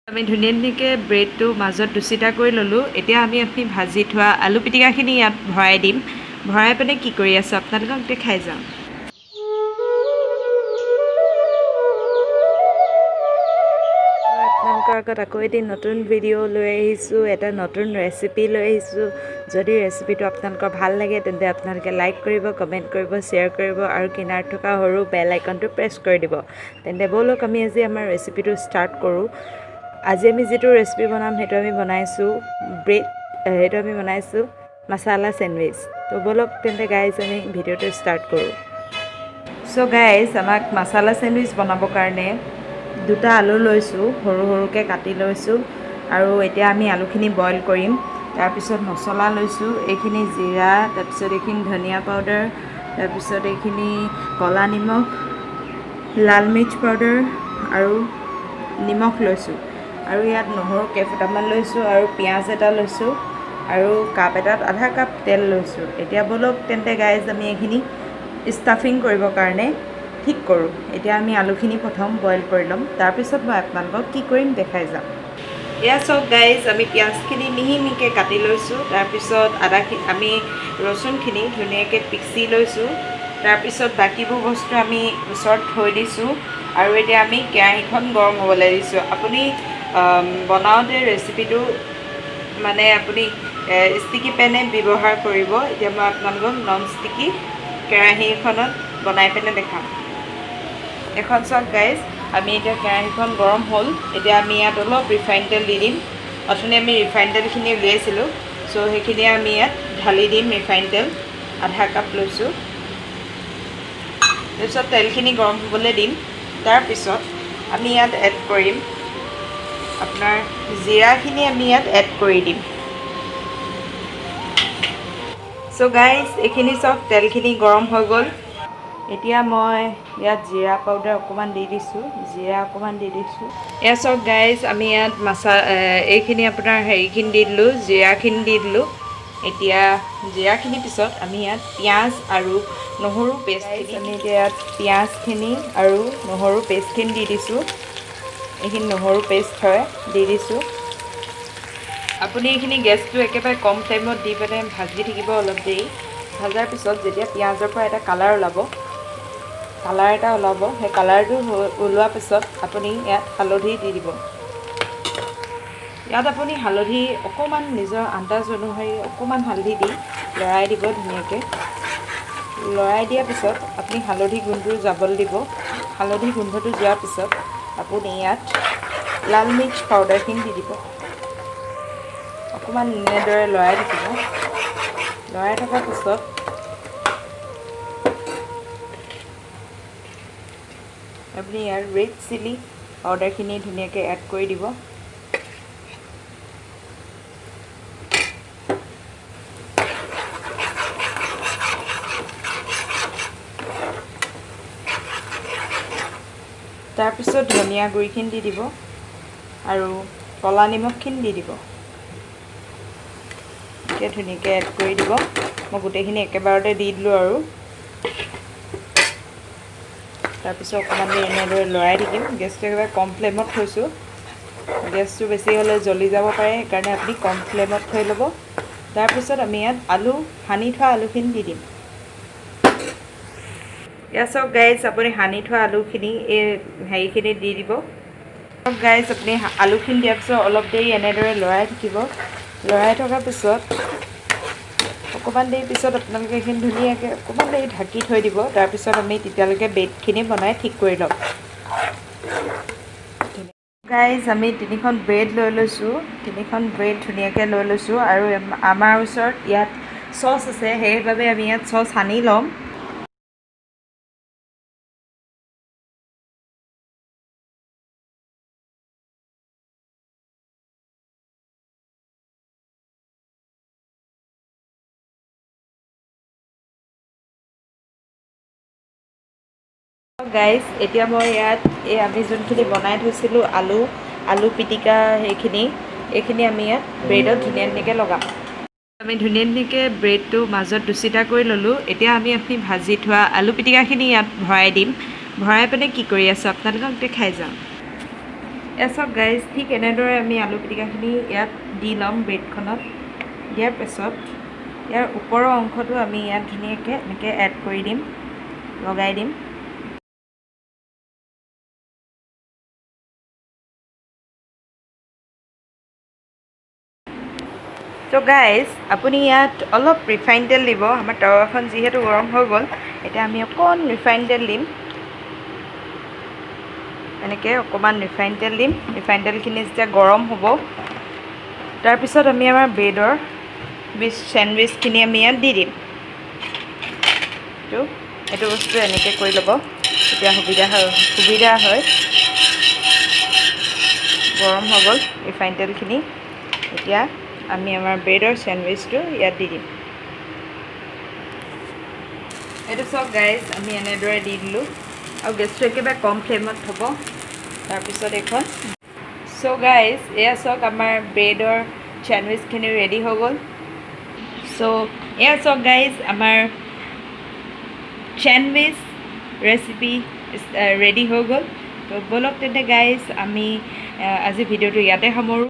আমি ধুনীয়া ধুনীয়াকৈ ব্ৰেডটো মাজত দুচিটা কৰি ল'লোঁ। এতিয়া আমি আপুনি ভাজি থোৱা আলু পিটিকাখিনি ইয়াত ভৰাই দিম। ভৰাই পিনে কি কৰি আছোঁ আপোনালোকক দেখাই যাম। আপোনালোকৰ আগত আকৌ এটি নতুন ভিডিঅ' লৈ আহিছোঁ, এটা নতুন ৰেচিপি লৈ আহিছোঁ। যদি ৰেচিপিটো আপোনালোকৰ ভাল লাগে তেন্তে আপোনালোকে লাইক কৰিব, কমেণ্ট কৰিব, শ্বেয়াৰ কৰিব আৰু কিনাৰত থকা সৰু বেল আইকনটো প্ৰেছ কৰি দিব। তেন্তে ব'লক আমি আজি আমাৰ ৰেচিপিটো ষ্টাৰ্ট কৰোঁ। আজি আমি যিটো ৰেচিপি বনাম সেইটো আমি বনাইছোঁ ব্ৰেড, সেইটো আমি বনাইছোঁ মছালা চেণ্ডউইচ। তো ব'লক তেন্তে গাইজ আমি ভিডিঅ'টো ষ্টাৰ্ট কৰোঁ। চ' গাইজ, আমাক মছালা চেণ্ডউইচ বনাবৰ কাৰণে দুটা আলু লৈছোঁ, সৰু সৰুকৈ কাটি লৈছোঁ আৰু এতিয়া আমি আলুখিনি বইল কৰিম। তাৰপিছত মছলা লৈছোঁ, এইখিনি জিৰা, তাৰপিছত এইখিনি ধনিয়া পাউডাৰ, তাৰপিছত এইখিনি ক'লা নিমখ, লাল মিৰ্চ পাউডাৰ আৰু নিমখ লৈছোঁ। আৰু ইয়াত নহৰু কেইফুটামান লৈছোঁ আৰু পিঁয়াজ এটা লৈছোঁ আৰু কাপ এটাত আধা কাপ তেল লৈছোঁ। এতিয়া ব'লক তেন্তে গাইজ আমি এইখিনি ষ্টাফিং কৰিবৰ কাৰণে ঠিক কৰোঁ। এতিয়া আমি আলুখিনি প্ৰথম বইল কৰি ল'ম, তাৰপিছত মই আপোনালোকক কি কৰিম দেখাই যাম। এয়া চাওক গাইজ, আমি পিঁয়াজখিনি মিহি মিহিকৈ কাটি লৈছোঁ। তাৰপিছত আদাখিনি আমি ৰচুনখিনি ধুনীয়াকৈ পিচি লৈছোঁ। তাৰপিছত বাকীবোৰ বস্তু আমি ওচৰত থৈ দিছোঁ। আৰু এতিয়া আমি কেৰাহীখন গৰম হ'বলৈ দিছোঁ। আপুনি বনাওঁতে ৰেচিপিটো মানে আপুনি ষ্টিকি পেনে ব্যৱহাৰ কৰিব। এতিয়া মই আপোনালোকক নন ষ্টিকি কেৰাহীখনত বনাই পেলাই দেখাম। এখন চাওক গাইজ, আমি এতিয়া কেৰাহীখন গৰম হ'ল। এতিয়া আমি ইয়াত অলপ ৰিফাইন তেল দি দিম। অথনি আমি ৰিফাইন তেলখিনি উলিয়াইছিলোঁ, চ' সেইখিনি আমি ইয়াত ঢালি দিম। ৰিফাইন তেল আধা কাপ লৈছোঁ। তাৰপিছত তেলখিনি গৰম হ'বলৈ দিম। তাৰপিছত আমি ইয়াত এড কৰিম আপোনাৰ জিৰাখিনি, আমি ইয়াত এড কৰি দিম। চ' গাইজ, এইখিনি চাওক, তেলখিনি গৰম হৈ গ'ল। এতিয়া মই ইয়াত জিৰা পাউডাৰ অকণমান দি দিছোঁ, জিৰা অকণমান দি দিছোঁ। এয়া চাওক গাইজ, আমি ইয়াত এইখিনি আপোনাৰ হেৰিখিনি দি দিলোঁ, জিৰাখিনি দি দিলোঁ। এতিয়া জিৰাখিনিৰ পিছত আমি ইয়াত পিঁয়াজ আৰু নহৰু পেষ্টখিনি, আমি এতিয়া ইয়াত পিঁয়াজখিনি আৰু নহৰু পেষ্টখিনি দি দিছোঁ। এইখিনি নহৰু পেষ্ট হয়, দি দিছোঁ। আপুনি এইখিনি গেছটো একেবাৰে কম ফ্লেমত দি পেলাই ভাজি থাকিব অলপ দেৰি। ভজাৰ পিছত যেতিয়া পিঁয়াজৰ পৰা এটা কালাৰ ওলাব, কালাৰ এটা ওলাব, সেই কালাৰটো ওলোৱাৰ পিছত আপুনি ইয়াত হালধি দি দিব। ইয়াত আপুনি হালধি অকণমান নিজৰ আন্দাজ অনুসৰি অকণমান হালধি দি লৰাই দিব ধুনীয়াকৈ। লৰাই দিয়াৰ পিছত আপুনি হালধি গোন্ধটো যাবলৈ দিব। হালধি গোন্ধটো যোৱাৰ পিছত আপুনি ইয়াত লাল মিৰ্চ পাউডাৰখিনি দি দিব। অকণমান এনেদৰে লৰাই থাকিব। লৰাই থকাৰ পিছত আপুনি ইয়াৰ ৰেড চিলি পাউডাৰখিনি ধুনীয়াকৈ এড কৰি দিব। তাৰপিছত ধনিয়া গুড়িখিনি দি দিব আৰু ক'লা নিমখখিনি দি দিব। এতিয়া ধুনীয়াকৈ এড কৰি দিব। মই গোটেইখিনি একেবাৰতে দি দিলোঁ আৰু তাৰপিছত অকণমান দেৰি এনেদৰে লৰাই থাকিম। গেছটো একেবাৰে কম ফ্লেমত থৈছোঁ। গেছটো বেছি হ'লে জ্বলি যাব পাৰে, সেইকাৰণে আপুনি কম ফ্লেমত থৈ ল'ব। তাৰপিছত আমি ইয়াত আলু সানি থোৱা আলুখিনি দি দিম। ইয়াত চাওক গাইজ, আপুনি সানি থোৱা আলুখিনি এই হেৰিখিনি দি দিব। গাইজ, আপুনি আলুখিনি দিয়াৰ পিছত অলপ দেৰি এনেদৰে লৰাই থাকিব। লৰাই থকাৰ পিছত অকণমান দেৰি পিছত আপোনালোকে এইখিনি ধুনীয়াকৈ অকণমান দেৰি ঢাকি থৈ দিব। তাৰপিছত আমি তেতিয়ালৈকে ব্ৰেডখিনি বনাই ঠিক কৰি ল'ম। গাইজ, আমি তিনিখন ব্ৰেড লৈ লৈছোঁ, তিনিখন ব্ৰেড ধুনীয়াকৈ লৈ লৈছোঁ। আৰু আমাৰ ওচৰত ইয়াত চচ আছে, সেইবাবে আমি ইয়াত চচ সানি ল'ম। গাইজ, এতিয়া মই ইয়াত এই আমি যোনখিনি বনাই থৈছিলোঁ আলু পিটিকা, এইখিনি আমি ইয়াত ব্ৰেডত ধুনীয়া ধুনীয়াকৈ লগাম। আমি ধুনীয়া ধুনীয়াকৈ ব্ৰেডটো মাজত দুচিটা কৰি ল'লোঁ। এতিয়া আমি আপুনি ভাজি থোৱা আলু পিটিকাখিনি ইয়াত ভৰাই দিম। ভৰাই পিনে কি কৰি আছোঁ আপোনালোকক দেখাই যাম। এয়া চাওক গাইজ, ঠিক এনেদৰে আমি আলু পিটিকাখিনি ইয়াত দি ল'ম ব্ৰেডখনত। দিয়াৰ পিছত ইয়াৰ ওপৰৰ অংশটো আমি ইয়াত ধুনীয়াকৈ এনেকৈ এড কৰি দিম, লগাই দিম। ত' গাইজ, আপুনি ইয়াত অলপ ৰিফাইন তেল দিব। আমাৰ টাৱাখন যিহেতু গৰম হৈ গ'ল, এতিয়া আমি অকণ ৰিফাইন তেল দিম। এনেকৈ অকণমান ৰিফাইন তেল দিম। ৰিফাইন তেলখিনি যেতিয়া গৰম হ'ব, তাৰপিছত আমি আমাৰ ব্ৰেডৰ চেণ্ডউইচখিনি আমি ইয়াত দি দিম। এইটো বস্তু এনেকৈ কৰি ল'ব, তেতিয়া সুবিধা হয়। গৰম হৈ গ'ল ৰিফাইন তেলখিনি। এতিয়া আমি আমাৰ ব্ৰেডৰ চেণ্ডউইচটো ইয়াত দি দিম। এইটো চাওক গাইজ, আমি এনেদৰে দি দিলোঁ আৰু গেছটো একেবাৰে কম ফ্লেমত থ'ব। তাৰপিছত এইখন চ' গাইজ, এয়া চাওক আমাৰ ব্ৰেডৰ চেণ্ডউইচখিনি ৰেডি হৈ গ'ল। চ' এয়া চাওক গাইজ, আমাৰ চেণ্ডউইচ ৰেচিপি ৰেডি হৈ গ'ল। তো ব'লক তেন্তে গাইজ, আমি আজি ভিডিঅ'টো ইয়াতে সামৰোঁ।